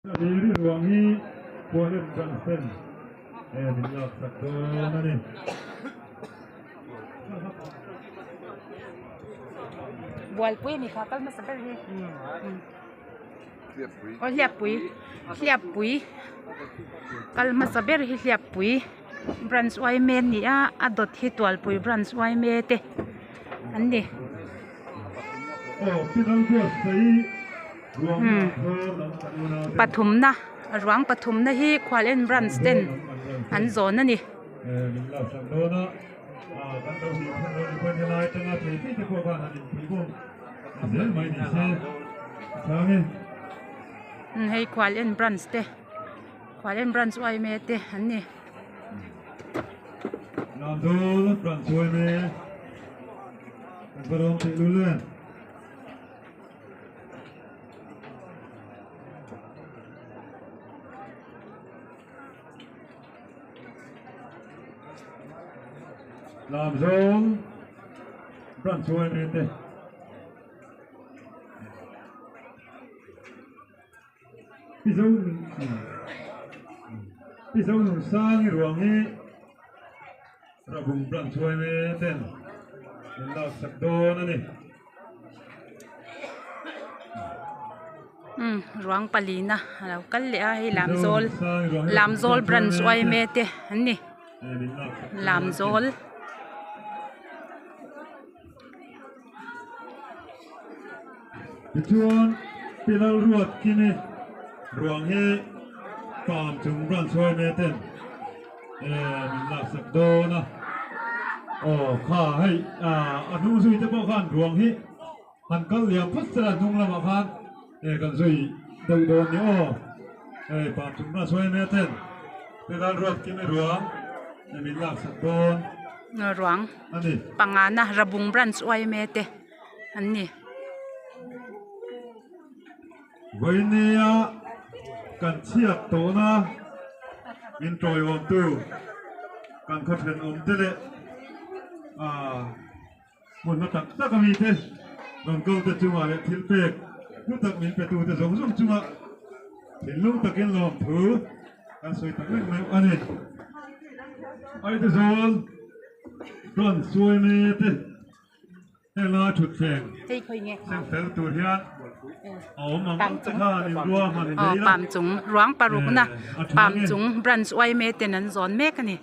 Ri ruang hi Poland Johnson e min lak sak dawn a ni. Bualpui ani kha kal hmasa ber hi. Aw hliappui hliappui kal hmasa ber hi hliappui branch yma a ni a a dawt hi tualpui branch yma te an ni. Pathumna ruang pathumna hi khual en branch ten an zawn a ni. Hei khual en branch te khual en branch yma te an ni. Lamzawl branch yma te Mizo Mizo nunsangi ruang hi Rabung branch yma ten min laksak dawn a ni. Umm ruang palina a lo kal leh a hei Lamzawl Lamzawl branch yma te an ni Lamzawl. Tichuan Pi Lalruatkimi ruang hi Pam chung branch yma ten min laksak dawn a aw kha hei a hnung zui te pawh khan ruang hi Han kal liam phawt sela hnung lamah khan eh kan zui deuh dawn ni aw. Hei pa chung na sawi mai aten Pilal ruat kim i ruang eh min lak sak dawn Ruang a ni. Pangana Rabung branch yma te an ni. Vawinia kan chhiat tawhna min tawiawmtu kan khawthenawm te leh ah. Hmunna tak tak a mite rawn ko te chungah leh thil pek hlu tak min pe tute zawng zawng chungah thinlung takin lawmthu kan sawi tak reng mai a ni. Aizawl rawn suai me te hela thutthleng seng fel tur hian a awm ang ang te khan in ruahman in nei la. Pamchung ruang parukna Pamchung branch yma ten an zawn mek a ni.